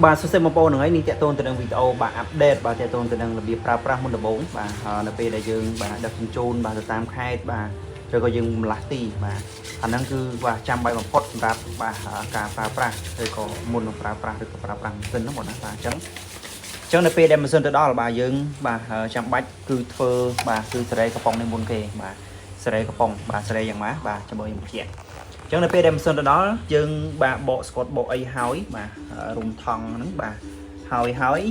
បាទសួស្តីបងប្អូនហ្នឹងហើយនេះតាក់ទងទៅនឹងវីដេអូបាទ update បាទតាក់ទងទៅនឹងរបៀបប្រើប្រាស់មុនដំបូងបាទហើយនៅពេលដែលយើងបាទដឹកជញ្ជូនបាទទៅតាមខេត្តបាទឬក៏យើងម្លាស់ទីបាទអាហ្នឹងគឺបាទចាំបាច់បំផុតសម្រាប់បាទការប្រើប្រាស់ឬក៏មុននឹងប្រើប្រាស់ឬក៏ប្រើប្រាស់ម៉ាស៊ីនហ្នឹងបងណាបាទអញ្ចឹងនៅពេលដែលម៉ាស៊ីនទៅដល់បាទយើងបាទចាំបាច់គឺធ្វើបាទគឺសេរីកំប៉ុងនេះមុនគេបាទសេរីកំប៉ុងបាទសេរីយ៉ាងម៉េចបាទចាំមើលខ្ញុំបញ្ជាក់ អញ្ចឹងនៅពេលដែលម៉ាស៊ីនទៅដល់យើងបាទបកស្កុតបកអីហើយបាទរុំថង់ហ្នឹងបាទហើយហើយ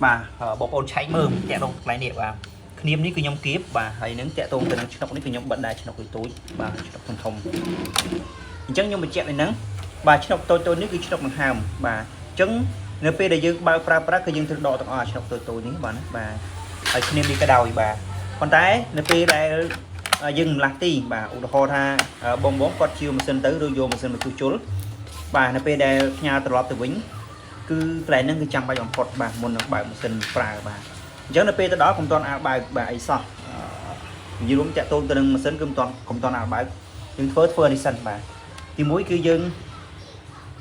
បាទបងប្អូនឆែកមើលតាក់ទងកន្លែងនេះបាទគ្នាមនេះគឺខ្ញុំគៀបបាទហើយនឹងតាក់ទងទៅនឹងឆ្នុកនេះគឺខ្ញុំបិទដែរឆ្នុកទូចទូចបាទឆ្នុកធំធំអញ្ចឹងខ្ញុំបញ្ជាក់នៅហ្នឹងបាទឆ្នុកតូចតូចនេះគឺឆ្នុកដង្ហើមបាទអញ្ចឹងនៅពេលដែលយើងបើកប្រើប្រាស់គឺយើងត្រូវដកទាំងអស់អាឆ្នុកតូចតូចនេះបាទណាបាទហើយគ្នាមនេះក៏ដោយបាទប៉ុន្តែនៅពេលដែល យើងម្លាស់ទីបាទឧទាហរណ៍ថាបងបងគាត់ជាវម៉ាស៊ីនទៅឬយកម៉ាស៊ីនមកជួសជុលបាទនៅពេលដែលផ្ញើត្រឡប់ទៅវិញគឺកន្លែងហ្នឹងគឺចាំបាច់បំផុតបាទមុននឹងបើកម៉ាស៊ីនប្រើបាទអញ្ចឹងនៅពេលទៅដល់កុំតន់អាលបើកបាទអីសោះនិយាយរួមតាក់ទងទៅនឹងម៉ាស៊ីនគឺមិនតន់កុំតន់អាលបើកយើងធ្វើធ្វើនេះសិនបាទទីមួយគឺយើង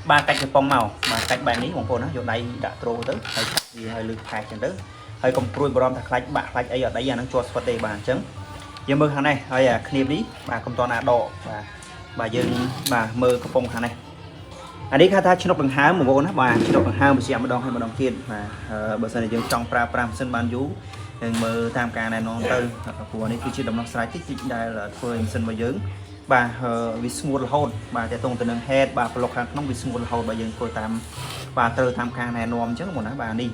បាទកាច់កំប៉ុងមកបាទកាច់បែបនេះបងប្អូនណាយកដៃដាក់ត្រូទៅហើយកាច់វាឲ្យលើផែកចឹងទៅហើយកុំព្រួយបារម្ភថាខ្លាចបាក់ខ្លាចអីអត់អីអាហ្នឹងជាប់ស្វិតទេបាទអញ្ចឹង យើងមើលខាងនេះហើយអាគ្នាបនេះបាទកុំតន់អាដកបាទបាទយើងបាទមើលកំប៉ុងខាងនេះអានេះគេថាឆ្នុកដង្ហើមបងប្អូនណាបាទឆ្នុកដង្ហើមបញ្ជាក់ម្ដងហើយម្ដងទៀតបាទបើសិនជាយើងចង់ប្រើប្រាស់ម៉ាស៊ីនបានយូរយើងមើលតាមការណែនាំទៅព្រោះនេះគឺជាដំណោះស្រាយតិចតិចដែលធ្វើឲ្យម៉ាស៊ីនរបស់យើងបាទវាស្ងួតរហូតបាទតើតងទៅនឹង head បាទប្លុកខាងក្នុងវាស្ងួតរហូតបើយើងធ្វើតាមបាទត្រូវតាមការណែនាំអញ្ចឹងបងណាបាទនេះ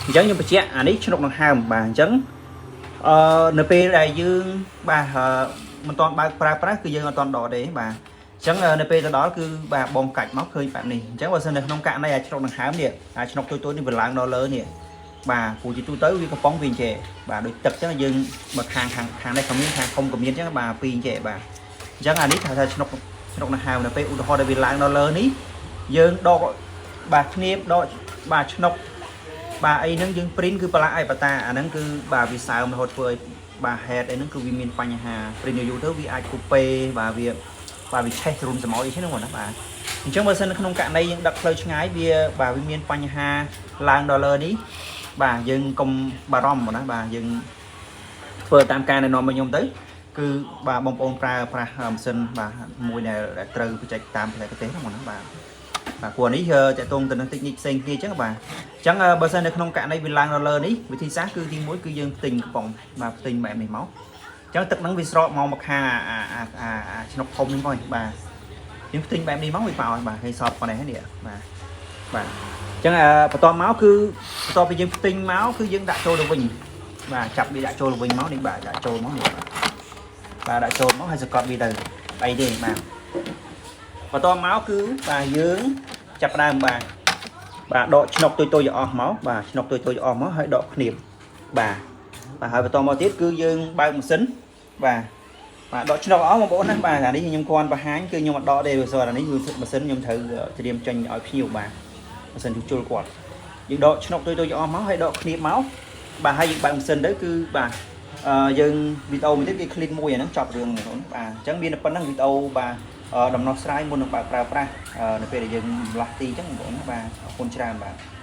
អញ្ចឹងខ្ញុំបញ្ជាក់អានេះឆ្នុកដង្ហើមបាទអញ្ចឹង អឺនៅពេលដែលយើងបាទមិនទាន់បើកប្រើប្រាស់គឺយើងអត់ទាន់ដកទេបាទអញ្ចឹងនៅពេលទៅដល់គឺបាទបងកាច់មកឃើញបែបនេះអញ្ចឹងបើសិននៅក្នុងករណីអាឆ្នុកដង្ហើមនេះអាឆ្នុកតូចៗនេះវាឡើងដល់លើនេះបាទព្រោះជាទូទៅវាកំប៉ុងវាអញ្ចេះបាទដូចទឹកអញ្ចឹងយើងបើខាងខាងខាងនេះក៏មានខាងធំក៏មានអញ្ចឹងបាទពីរអញ្ចេះបាទអញ្ចឹងអានេះថាថាឆ្នុកឆ្នុកដង្ហើមនៅពេលឧទាហរណ៍ដែលវាឡើងដល់លើនេះយើងដកបាទគ្នាបដកបាទឆ្នុក បាទអីហ្នឹងយើង print គឺប្រឡាក់ឲ្យបតាអាហ្នឹងគឺបាទវាសើមរហូតធ្វើឲ្យបាទ head អីហ្នឹងគឺវាមានបញ្ហា print យូរទៅវាអាចគូពេបាទវាបាទវាឆេះរុនសម្អុយអីហ្នឹងណាបាទអញ្ចឹងបើសិននៅក្នុងករណីយើងដឹកផ្លូវឆ្ងាយវាបាទវាមានបញ្ហាឡើងដល់លើនេះបាទយើងកុំបារម្ភណាបាទយើងធ្វើតាមការណែនាំរបស់ខ្ញុំទៅគឺបាទបងប្អូនប្រើប្រាស់ម៉ាស៊ីនបាទមួយដែលត្រូវបច្ចេកតាមផ្នែកប្រទេសហ្នឹងណាបាទបាទព្រោះនេះតកតងទៅនឹងតិចនិចផ្សេងគ្នាអញ្ចឹងបាទ អញ្ចឹងបើសិននៅក្នុងករណីវាឡើងដល់លើនេះវិធីសាស្ត្រគឺទី1គឺយើងផ្ទិញកំប៉ុងបាទផ្ទិញបែបនេះមកអញ្ចឹងទឹកហ្នឹងវាស្រកមកមកខាងអាអាអាអាឆ្នុកធំនេះមកបាទយើងផ្ទិញបែបនេះមកវាបោបាទគេសពប៉ុណ្ណេះនេះបាទបាទអញ្ចឹងបន្ទាប់មកគឺបន្ទាប់ពីយើងផ្ទិញមកគឺយើងដាក់ចូលទៅវិញបាទចាប់វាដាក់ចូលទៅវិញមកនេះបាទដាក់ចូលមកនេះបាទបាទដាក់ចូលមកហើយសកត់វាទៅអីទេបាទបន្ទាប់មកគឺបាទយើងចាប់ផ្ដើមបាទ បាទដកឆ្នុកទុយទុយអស់មកបាទឆ្នុកទុយទុយអស់មកហើយដកគ្នាបបាទបាទហើយបន្តមកទៀតគឺយើងបើកម៉ាស៊ីនបាទបាទដកឆ្នុកអស់បងប្អូនណាបាទអានេះខ្ញុំគ្រាន់បង្ហាញគឺខ្ញុំអត់ដកទេព្រោះអានេះគឺម៉ាស៊ីនខ្ញុំត្រូវត្រៀមចេញឲ្យភ្ញៀវបាទម៉ាស៊ីនជួសជុលគាត់យើងដកឆ្នុកទុយទុយអស់មកហើយដកគ្នាបមកបាទហើយយើងបើកម៉ាស៊ីនទៅគឺបាទអឺយើងវីដេអូមួយទៀតគេ clean មួយអាហ្នឹងចប់រឿងបងប្អូនបាទអញ្ចឹងមានតែប៉ុណ្្នឹងវីដេអូបាទដំណោះស្រាយមុននឹងបើកប្រើប្រាស់នៅពេលដែលយើងម្លាស់ទីអញ្ចឹងបងប្អូនណាបាទអរគុណច្រើនបាទ។